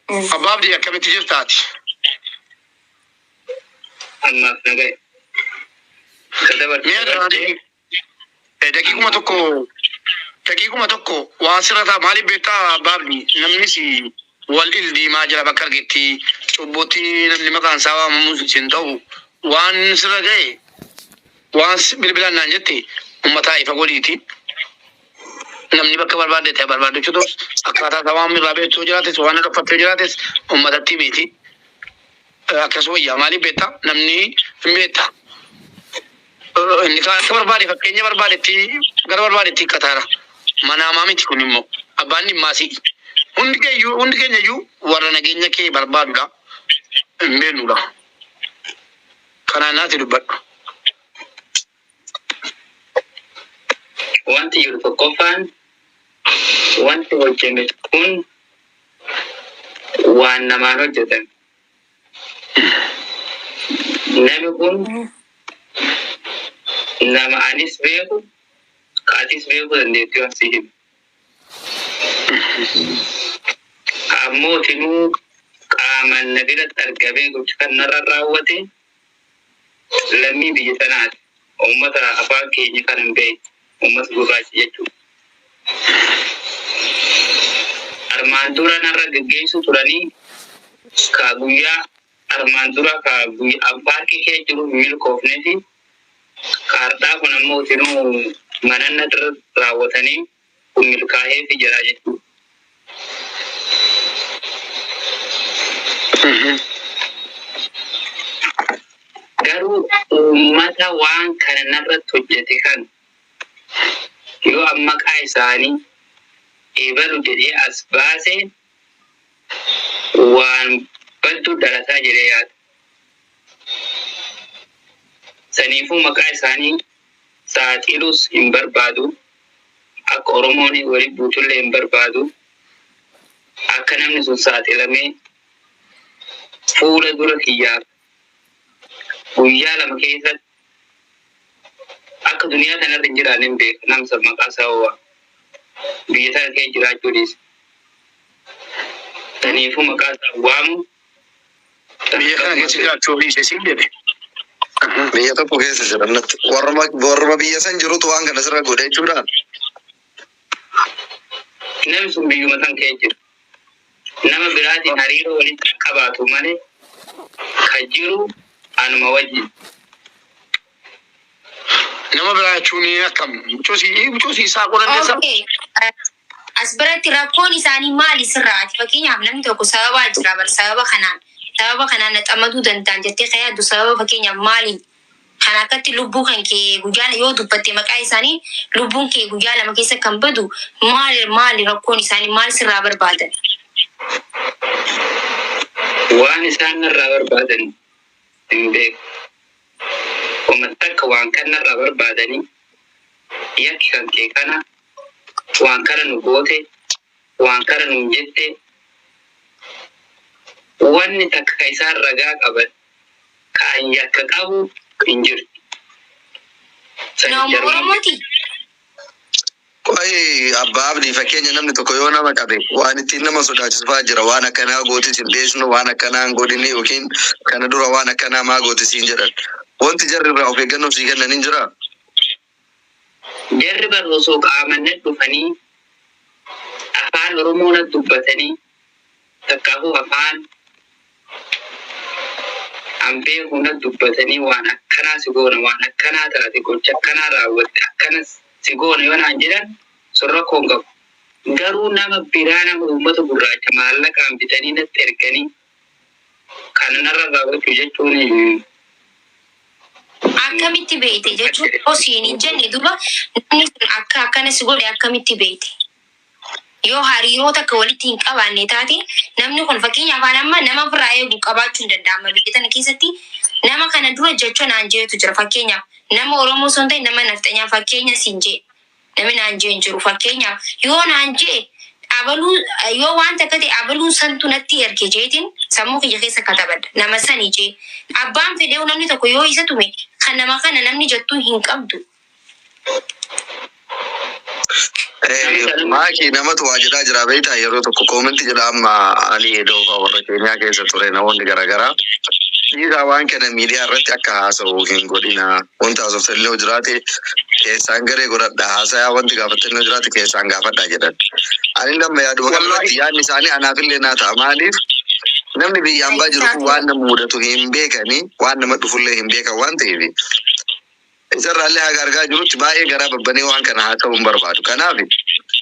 Abbaa Abdii akkamitti jirtaati? Ammaaf nagaya. Ka dabarte Mi'a dabartee daqiiquma tokko daqiiquma tokko waan sirra ta'a maaliif beektaa Abbaa Abdii namnis wal il diimaa jira bakka argetti cubbuutti namni maqaan isaa waamamus hin ta'u waan sirra ga'e waan bilbilaan naan jette ummataa ifa godhiiti. Namni bakka barbaadde ta'e barbaadachuu ta'us akkaataa isaa waan irraa beektu yoo jiraates waan dhokfatte yoo jiraates ummatatti himiiti. Akkas wayyaa maaliif beektaa namni hin beekta. Inni kaan akka barbaade fakkeenya barbaadetti gara barbaadetti hiikkataara. Manaamaa miti kun immoo abbaan dhimmaa si'i. Hundi keeyyuu hundi keenya iyyuu warra nageenya kee barbaadudha. Hin beeknudha. Kanaan naati dubbadhu. Wanti jiru tokkoffaan wanti hojjeme kun waan namaan hojjetame. Nami kun nama anis beeku ka atis beekuu dandeettu yoo si himu. Ka ammoo tinuu qaamaan na biratti argamee gocha kan narra raawwate lammii biyya sanaati. Uummata afaan keenya kan hin beekne uummata gurraacha jechuudha. Armaan dura narra geggeessuu turanii ka guyyaa armaan dura ka guyyaa paarkii kee jiru hin milkoofnee fi ka har'aa kun ammoo tinuu mananna irra raawwatanii kun milkaa'eefi jira jechuudha. Garuu uummata waan kana narratti hojjete kan yoo an maqaa isaanii ebalu jedhee as baase waan baddu dhalataa jedhee yaada. Saniifuu maqaa isaanii saaxilus hin barbaadu. Akka Oromoon wali buutullee hin barbaadu. Akka namni sun saaxilamee fuula dura kiyyaaf guyyaa 2 keessatti akka duniyaa tanarra hin jiraanne hin beeka namsa maqaa isaa ho'a biyya tana keessa jiraachuu dhiise. Saniifuu maqaa isaa waamu Biyya kana keessa jiraachuu dhiise siin jedhe. Biyya tokko keessa jiran natti. Warruma warruma biyya san jirutu waan kana sirra godhe jechuudha. Namni sun biyyuma san keessa jira. Nama biraatiin hariiroo walitti hin qabaatu malee ka jiru anuma wajjin. Nama biraa jechuun akkam? Mucoosii mucoosii saaquu dandeessaa? Okay. As biratti rakkoon isaanii maali sirraa? Ati fakkeenyaaf namni tokko sababaa jira bar sababa kanaan sababa kanaan na xamaduu danda'an jettee kan yaaddu sababa fakkeenyaaf maali? Kan akkatti lubbuu kan kee guyyaa yoo dubbatte maqaa isaanii lubbuun kee guyyaa 2 keessa kan badu maali maali rakkoon isaanii maal sirraa barbaadan? Waan isaan narraa barbaadan hin beeku. Homa takka waan kan narraa barbaadanii yakki kan kee kana waan kana nu goote waan kana nuun jette wanni takka ka isaan ragaa qaban ka an yakka qabu hin jirtu. Sani Nama jaruma Oromooti? Qoy abbaa abdii fakkeenya namni tokko yoo nama qabe waan ittiin nama sodaachisu fa'aa jira waan akkanaa gootis hin dheesnu waan akkanaa hin godhini yookiin kana dura waan akkanaa maa goote siin jedhan wanti jarri irraa of eeggannoo sii kennan hin jiraa? Jarri bar osoo qaaman nat dhufanii afaan Oromoo nat dubbatanii takkaahuu afaan an beeku nat dubbatanii waan akkanaa si goona waan akkanaa taate gocha akkanaa raawwatte akkana si goona yoo naan jedhan sun rakkoo hin qabu. Garuu nama biraa nama uummata gurraacha maallaqaan bitanii natti erganii kana narra raawwachuu jechuun Akkamitti beeyte jechuun yoo siin hin jenne duba namni sun akka akkana si godhe akkamitti beeyte? Yoo hariiroo takka walitti hin qabaanne taate namni kun fakkeenyaaf an amma nama ofirraa eegu qabaachuu hin danda'ama biyya tana keessatti nama kana dura jecha naan jeetu jira fakkeenyaaf nama Oromoo osoo hin ta'in nama nafxanyaa fakkeenya siin jee namni naan jee hin jiru fakkeenyaaf yoo naan jee abaluu yoo waan takka ta'e abaluun santu natti erge jeetiin sammuu kiyya keessa katabadha nama sani jee abbaan fedheewu namni tokko yoo isa tume kan nama kana namni jettuu hin qabdu. Maakii namatu waa jedhaa jira beektaa yeroo tokko comment jedha amma Ali Edoofaa warra Keeniyaa keessa ture namoonni garaagaraa. Dhiiraa waan kana miidiyaa irratti akka haasa'u hin godhina. Wanta haasoftan illee jiraate keessaan garee godhadha. Haasayaa wanti gaafattan illee jiraate keessaan gaafadha jedhan. Ani nama yaaduma kana irratti yaadni isaanii anaaf illee naa ta'a. Maaliif namni biyya ambaa jiru kun waan nama mudatu hin beekanii waan nama dhufullee hin beekan waan ta'eef. Isarraallee haga argaa jirutti baay'ee garaa babbanee waan kana haa ta'uu hin barbaadu. Kanaaf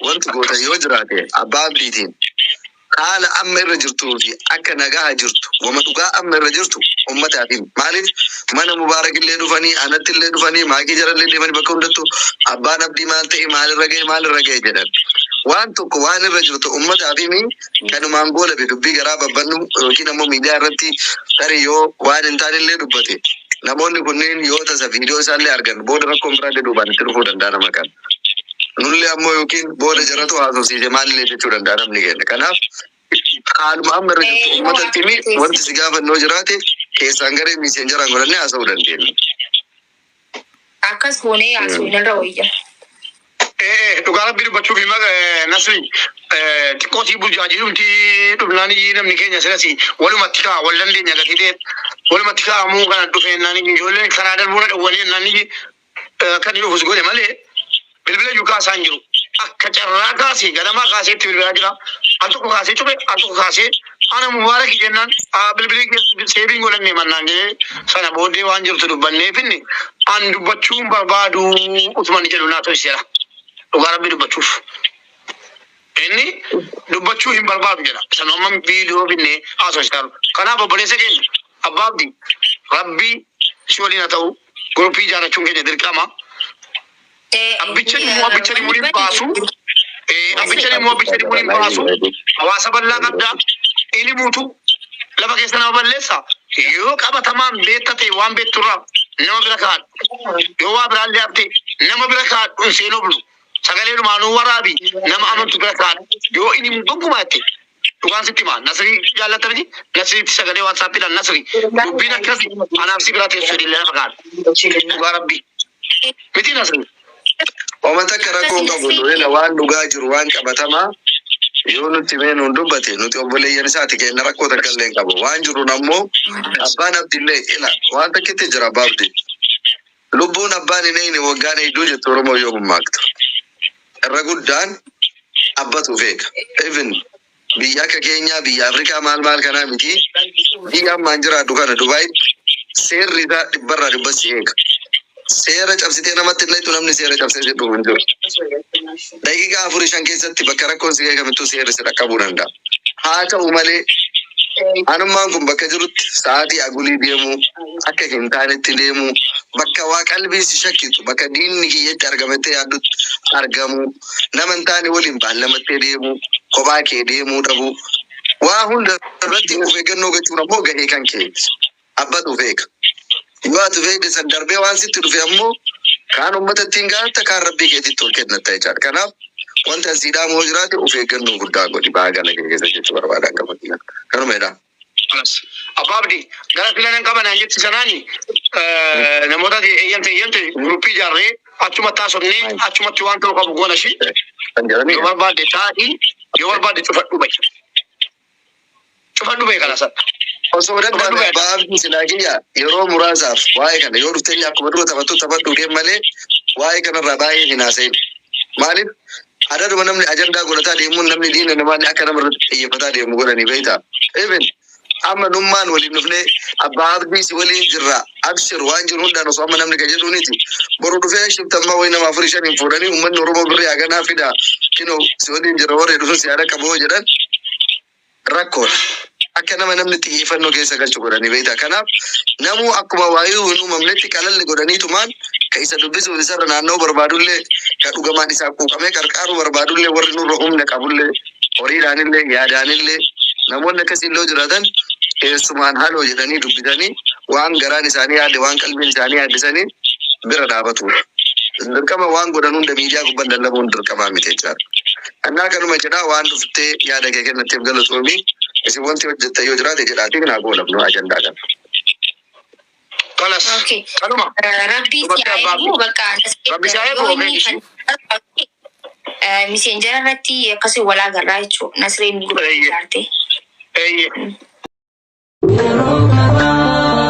wanti goota yoo jiraate abbaa abdiitiin haala amma irra jirtuu fi akka nagaa jirtu wama dhugaa amma irra jirtu ummataaf himi. Maaliif mana Mubaarak illee dhufanii anatti illee dhufanii maakii jara illee deemanii bakka hundattuu abbaan abdii maal ta'e maalirra ga'e maalirra ga'e jedhan. Waan tokko waan irra jirtu ummataaf himi kanumaan goolabe dubbii garaa babbannu yookiin ammoo miidiyaa irratti tarii yoo waan hin taane illee dubbate. Namoonni kunneen yoo tasa viidiyoo isaallee argan booda rakkoon biraallee duubaan itti dhufuu danda'a nama kana. Nullee ammoo yookiin booda jaratu haasofsiise maalillee jechuu danda'a namni keenya. Kanaaf haaluma amma irra jirtu uummatatti himi wanti si gaafannoo jiraate keessaan garee messengeraan godhannee haasa'uu dandeenya. Akkas goonee haasa'uun irra wayya. Dhugaa rabbii dubbachuuf hima Nasri xiqqoo sii burjaajidumti dhufnaan namni keenya silas walumatti ka'a wal dandeenya gatii ta'e walumatti kaa'amuu kana dhufeennaan ijoolleen karaa darbuu na dhowwanii jennaan kan inni dhufus godhe malee bilbila iyyuu kaasaa hin jiru. Akka carraa kaasee ganamaa kaasee itti bilbilaa jira. Al tokko kaasee cufe al tokko kaasee ana mubaarakii jennaan bilbilii saveiin godhanne mannaan jedhee sana booddee waan jirtu dubbannee finne an dubbachuun barbaadu utuma inni jedhu naa tolchiseera. Dhugaa rabbii dubbachuuf. Inni dubbachuu hin barbaadu jedha. Sana amma viidiyoo finnee haasofsiisaa jiru. Kanaaf obboleessa keenya abbaa abdii rabbii si waliin haa ta'u groupii ijaarrachuun keenya dirqama. Abbicha immoo abbicha immoo hin baasu. Abbicha immoo abbicha immoo hin baasu. Hawaasa bal'aa qabda. Inni muutu lafa keessa nama balleessa. Yoo qabatamaan beekta ta'e waan beekturraa nama bira kaa'adhu. Yoo waa biraallee hafte nama bira kaa'adhu hin seenoo bulu. Sagalee dhumaanuu waraabi nama amantu bira kaa'adhu. Yoo inni gonkumaa itti dhugaan sitti himaa Nasrii jaallatta miti Nasriitti sagalee WhatsAppiidhaan Nasri dubbiin akkasi anaaf si bira teessu jedhee lafa kaa'adhu. Dhugaa rabbii. Miti Nasri. Oma takka rakkoo hin qabu ila waan dhugaa jiru waan qabatamaa yoo nutti himee nuun dubbate nuti obboleeyyan isaati kenna rakkoo takka illee hin qabu. Waan jiruun ammoo abbaan abdiillee ila waan takkitti jira abbaa abdii. Lubbuun abbaan hin eegne waggaan eegduu jettu Oromoo yoo mammaaktu. Irra guddaan abbatu feeka. Even biyya akka keenyaa biyya Afrikaa maal maal kanaa miti. Biyya ammaan jiraadhu kana Dubaayitti seerri isaa dhibbarraa dhibba si eega. Seera cabsitee namatti hin dhayxu namni seera cabsee si dhufu hin jiru. Daqiiqaa afurii shan keessatti bakka rakkoon si eegamittuu seerri si dhaqqabuu danda'a. Haa ta'u malee anummaan kun bakka jirutti sa'aatii agulii deemuu akka hin taanetti deemuu bakka waa qalbiin si shakkitu bakka diinni kiyyatti argamattee yaaddutti argamuu nama hin taane waliin baallamattee deemuu kophaa kee deemuu dhabuu waa hunda irratti of eeggannoo gochuun ammoo gahee kan keeti. Abbatu of eega. Yoo ati of eegde san darbee waan sitti dhufe ammoo kaan uummata ittiin gaafatta kaan rabbii keetitti ol kennatta jechaadha. Kanaaf wanti asii dhaamu yoo jiraate of eeggannoo guddaa godhi ba'aa gala kee keessa jechuu barbaadan qaba. Kanuma jedhaa. Abbaa Abdii gara filanan qaba naan jetti sanaani namoota eeyyamte eeyyamte groupii ijaarree achumatti haasofnee achumatti waan ta'u qabu goona shi. Kan jedhanii Yoo barbaadde taa'ii yoo barbaadde cufadhu bahi. Cufadhu bahi kana sana. Osoo danda'ame abbaa abdii silaa kiyya yeroo muraasaaf waa'ee kana yoo dhufte illee akkuma dura taphattu taphadhu deem malee waa'ee kanarraa baay'ee hin haasa'in. Maaliif adaduma namni ajandaa godhataa deemuun namni diina namaan akka nama irratti xiyyeeffataa deemu godhanii beektaa. Even amma nummaan waliin dhufnee abbaa abdii si waliin jirra abshir waan jiru hundaan osoo amma namni ka jedhuuniti boru dhufee shiftammaa wayii nama afurii shaniin fuudhanii uummanni Oromoo birrii haganaa fida kinoo si waliin jira warri dhufu si haadha qaboo jedhan rakkoodha. Akka nama namni xiyyeeffannoo keessa galchu godhanii beektaa. Kanaaf namuu akkuma waayuu hin uumamnetti qalalli godhaniitumaan ka isa dubbisuuf isarra naanna'uu barbaadullee ka dhugamaan isaa quuqamee qarqaaruu barbaadullee warri nurra humna qabullee horiidhaanillee yaadaanillee namoonni akkasii illee jiraatan keessumaan haloo jedhanii dubbisanii waan garaan isaanii yaadde waan qalbiin isaanii yaaddisanii bira dhaabatudha. Dirqama waan godhan hunda miidiyaa gubbaan lallabuun dirqamaa miti jechaadha. Annaa kanuma jedhaa waan dhuftee yaada kee kennatteef galatoomi. Isin wanti hojjettan yoo jiraate jedhaatii naa goolabnu ajandaa kana. Kalas. Okay. Kanuma. Rabbii si Dubartii haa abbaa eegu bakka Rabbi si haa eegu, yoo inni okay. kan Messenger irratti akkasii wal agarraa jechuudha. Nasreen group Eeyyee. ijaarte. Eeyyee. Yeroo gabaabaa.